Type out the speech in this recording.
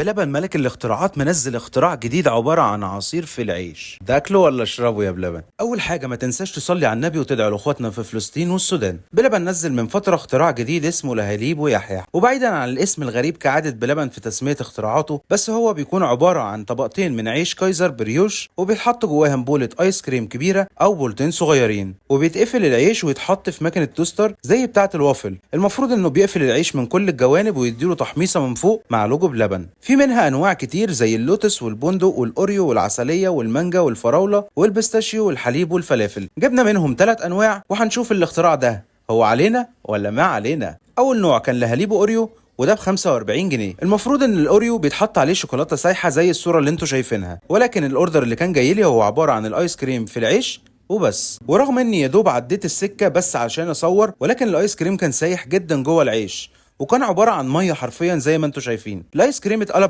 بلبن ملك الاختراعات منزل اختراع جديد عبارة عن عصير في العيش. ده اكله ولا اشربه يا بلبن؟ اول حاجة ما تنساش تصلي على النبي وتدعي لاخواتنا في فلسطين والسودان. بلبن نزل من فترة اختراع جديد اسمه لهاليب ويحيى، وبعيدا عن الاسم الغريب كعادة بلبن في تسمية اختراعاته، بس هو بيكون عبارة عن طبقتين من عيش كايزر بريوش، وبيتحط جواهم بولة ايس كريم كبيرة او بولتين صغيرين، وبيتقفل العيش ويتحط في مكنة توستر زي بتاعة الوافل. المفروض انه بيقفل العيش من كل الجوانب ويديله تحميصة من فوق مع لوجو بلبن. في منها انواع كتير زي اللوتس والبندق والاوريو والعسلية والمانجا والفراولة والبيستاشيو والحليب والفلافل. جبنا منهم 3 انواع وهنشوف الاختراع ده هو علينا ولا ما علينا. اول نوع كان لهاليب اوريو، وده ب 45 جنيه. المفروض ان الاوريو بيتحط عليه شوكولاتة سايحه زي الصورة اللي انتوا شايفينها، ولكن ال order اللي كان جاي لي هو عبارة عن الايس كريم في العيش وبس. ورغم اني يا دوب عديت السكة بس عشان اصور، ولكن الايس كريم كان سايح جدا جوه العيش، وكان عبارة عن مية حرفيا زي ما انتوا شايفين. الايس كريم اتقلب